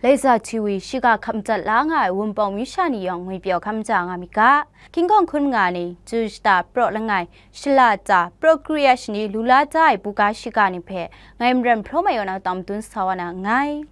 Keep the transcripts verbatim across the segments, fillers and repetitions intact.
Laisa T V shiga hkap madat la nga ai Wunpawng myu sha ni yawng ngwipyaw hkam ja nga myit ga. King Kong hkun nga ni, Jun shata praw langai, shala tsa, praw kru ya shani lu la da ai buga shiga ni hpe, ngai Maren Hpraw Mai Yaw na tang madun sa wa na nngai.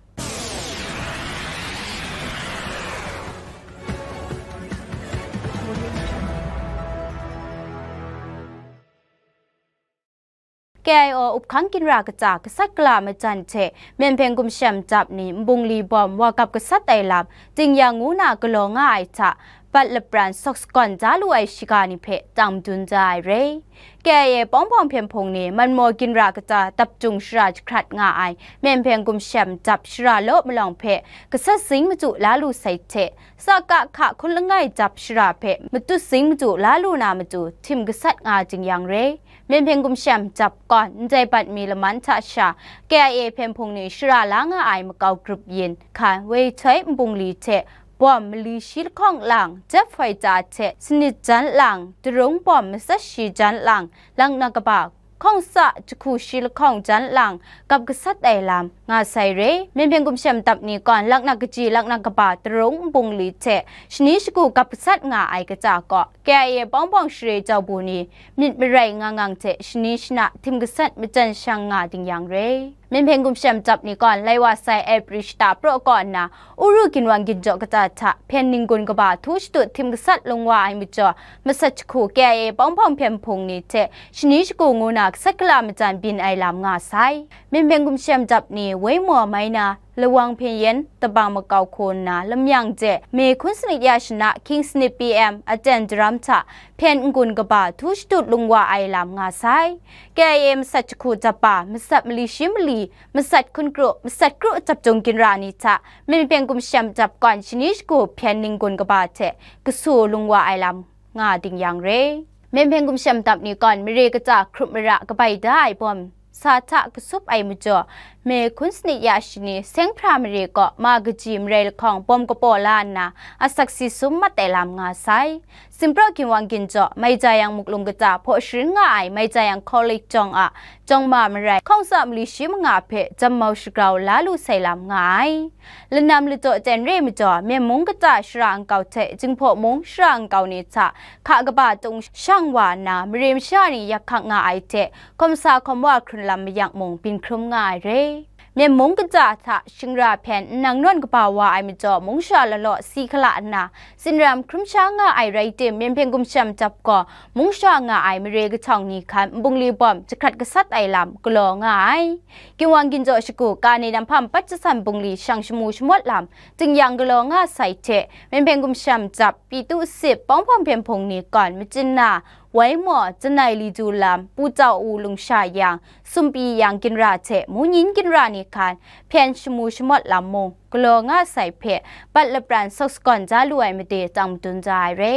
K I O up hkang ginra kaja gasat gala majan hte Myen Hpeng Gumshem Dap ni nbungli bawm wa gap gasat ai lam, Tingyan ngu na galaw nga ai hta, bat lapran sawk sagawn da lu ai shiga ni hpe tang madun da ai re. K I A Pawng Hpawng Hpyen Hpung ni Manmaw ginra kaja dap jung shara jahkrat nga ai Myen Hpeng Gumshem Dap shara law malawng hpe gasat zing machyu la lu sai hte, Saka hka hkun langai dap shara hpe matut zing machyu la lu na matu htim gasat nga jing yang re. Myen Hpeng Gumshem Dap gawn ndai bat mi laman hta sha, K I A Hpyen Hpung ni shara la nga ai makau grup yin hkan, woi htoi nbungli hte bawm mali shi lahkawng lang, jep hpoi ta hte sanit jan lang, darung bawm matsat shi jan lang, laknak kaba, hkawng sa jahku shi lahkawng jan lang, gap gasat ai lam nga sai re. Myen Hpeng Gumshem Dap ni gawn laknak kaji, laknak kaba, darung nbungli hte shani shagu gap gasat nga ai kaja kaw, K I A Pawng Hpawng share jau bu ni myit marai nga ngang hte shani shana htim gasat majan shang nga ding yang re. Myen Hpeng Gumshem Dap ni gawn lai wa sai April shata praw kaw nna, Uru ginwang ginjaw kata hta hpyen n-gun kaba htu shatut htim gasat lung wa ai majaw, masat jahku K I A Pawng Hpawng Hpyen Hpung ni hte shani shagu ngu na gasat gala majan byin ai lam nga sai. Myen Hpeng Gumshem Dap ni woi maw mai na, Lawang Hpyen Yen, Dabang Makau hku nna lamyang de, Mei hkun sanit ya shana hkying sanit P M aten daram hta hpyen n-gun kaba htu shatut lung wa ai lam nga sai. K I A masat jahku japa, masat mali shi mali, masat hkun kru, masat kru dap jung ginra ni hta Myen Hpeng Gumshem Dap gawn shani shagu hpyen n-gun kaba hte kasu lung wa ai lam nga ding yang re. Myen Hpeng Gumshem Dap ni gawn mare kaja hkrup mara kabai da ai bawm sa hta kasup ai majaw, Mei hkun sanit ya shani seng hpra mare kaw ma kaji marai lahkawng bawm kapaw la nna asak si sum mat ai lam nga sai. Simpraw ginwang ginjaw, Mai Jayang muklung kata hpaw sharin nga ai Mai Jayang College jawng a, jawng ma marai, hkawng sa mali shi manga hpe jammau shagrau la lu sai lam nga ai. Lanam ladaw ten re majaw, Myen mung kata shara nkau hte Jinghpaw mung shara nkau ni hta hka kaba tung shang wa nna, mare masha ni yak hkak nga ai hte, hkawm sa hkawm wa hkrun lam mayak mung byin hkrum nga ai re. Myen mung kata hta shingra hpyen nnang nawn kaba wa ai majaw, mung sha lalaw si hkala nna, tsinram hkrum sha nga ai rai tim, Myen Hpeng Gumshem Dap gaw mung sha nga ai mare kahtawng ni hkan nbungli bawm jahkrat gasat ai lam galaw nga ai. Ginwang ginjaw shagu, kani nam hpam pat jasan bungli shang shamu shamawt lam, Tingyan galaw nga sai hte, Myen Hpeng Gumshem Dap, Pyitu Sip, Pawng Hpawng Hpyen Hpung ni gawn machin na, woi maw, janai li du lam, Pu Tau U lungsha yang, Sumpi yang ginra hte Munyin ginra ni hkan hpyen shamu shamawt lam mung galaw nga sai hpe, bat lapran sawk sagawn ja lu ai made tang madun ja ai re.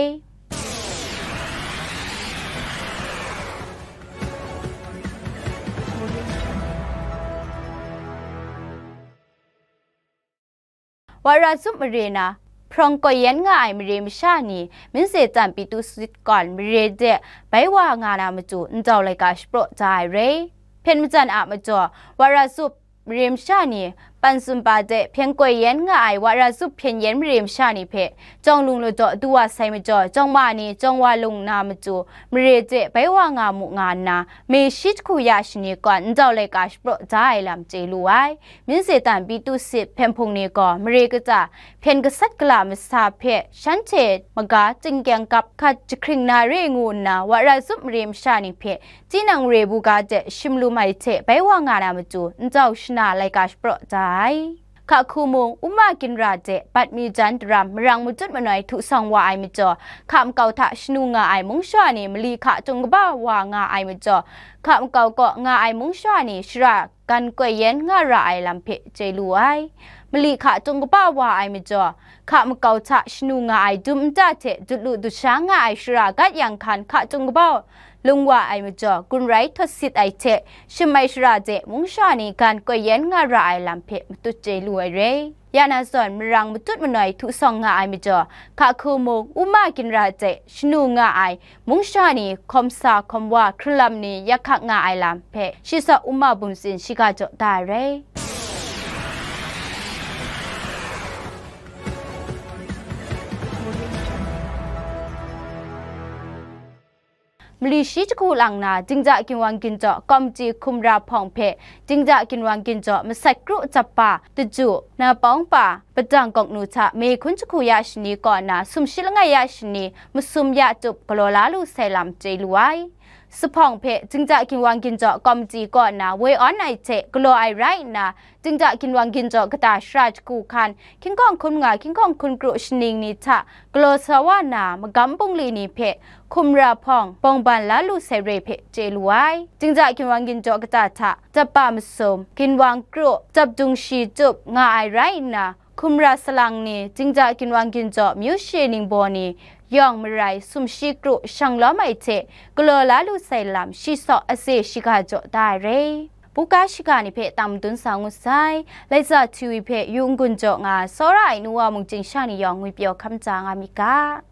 Wara zup mare na, hprawng koi yan nga ai mare masha ni, Minze Tan Pyitu Sip gawn mare de bai wa nga na matu ndau laika shapraw ja ai re. Hpyen majan a majaw, wara zup mare masha ni, Pan Sumpa de hpyen koi yan nga ai wara zup hpyen yan mare masha ni hpe, jawng lung ladaw du wa sai majaw, jawng ma ni jawng wa lung na matu mare de bai wa nga mu nga nna, Mei shi jahku ya shani gawn ndau laika shapraw ja ai lam chye lu ai. Minze Tan Pyitu Sip Hpyen Hpung ni gaw mare kata hpyen gasat gala masa hpe shanhte maga chyingkyang gap hkat jahkring na re ngu nna, wara zup mare masha ni hpe tinang re buga de shim lu mai hte bai wa nga na matu, ndau shana laika shapraw da ai. Hka hku mung, Uma ginra de bat mi jan daram marang matut manoi htu sawng wa ai majaw, hka makau hta shanu nga ai mungsha ni mali hka htung kaba wa nga ai majaw, hka makau kaw nga ai mungsha ni shara gan koi yan nga ra ai lam hpe chye lu ai. Mali hka htung kaba wa ai majaw, hka makau hta shanu nga ai dum nta hte dut lu dut sha nga ai shara gat yang hkan hka htung kaba lung wa ai majaw, gun rai htawt sit ai hte, shim ai shara de mungsha ni gan koi yan nga ra ai lam hpe matut chye lu ai re. Ya na zawn, marang matut manoi htu sawng nga ai majaw, hka hku mung, Uma ginra de shanu nga ai mungsha ni hkawm sa hkawm wa hkrun lam ni yak hkak nga ai lam hpe, shi saw Uma Bum Tsin shiga jaw da ai re. mali shi jahku lang na, Jingja Ginwang Ginjaw Komiti Hkumra Hpawng hpe Jingja Ginwang Ginjaw Masat Kru Jap Pa, Taju, Napawng Pa, Padang Gawknu hta Mei Hkun Jahku ya shani kaw na sumshi langai ya shani masum ya tup galaw la lu sai lam chye lu ai. Sahpawng hpe Jingja Ginwang Ginjaw Komiti kaw na woi awn ai hte galaw ai rai nna, Jingja Ginwang Ginjaw kata shara jahku hkan, hkying hkawng hkun nga, hkying hkawng hkun kru shaning ni hta galaw sa wa na, magam bungli ni hpe Hkumra Hpawng bawngban la lu sai re hpe chye lu ai. Jingja Ginwang Ginjaw kata hta Jap Pa masum, Ginwang Kru, Jap Dung Shi Tup nga ai rai nna, Hkumra salang ni Jingja Ginwang Ginjaw myu shi ningbaw ni yawng marai sumshi kru shang lawm ai hte galaw la lu sai lam shi saw ase shiga jaw da ai re. Buga shiga ni hpe tang madun sa ngut sai. Laisa T V hpe yu n-gun jaw nga, tsawra ai nu wa mung chyingsha ni yawng ngwipyaw hkam ja nga mi ga.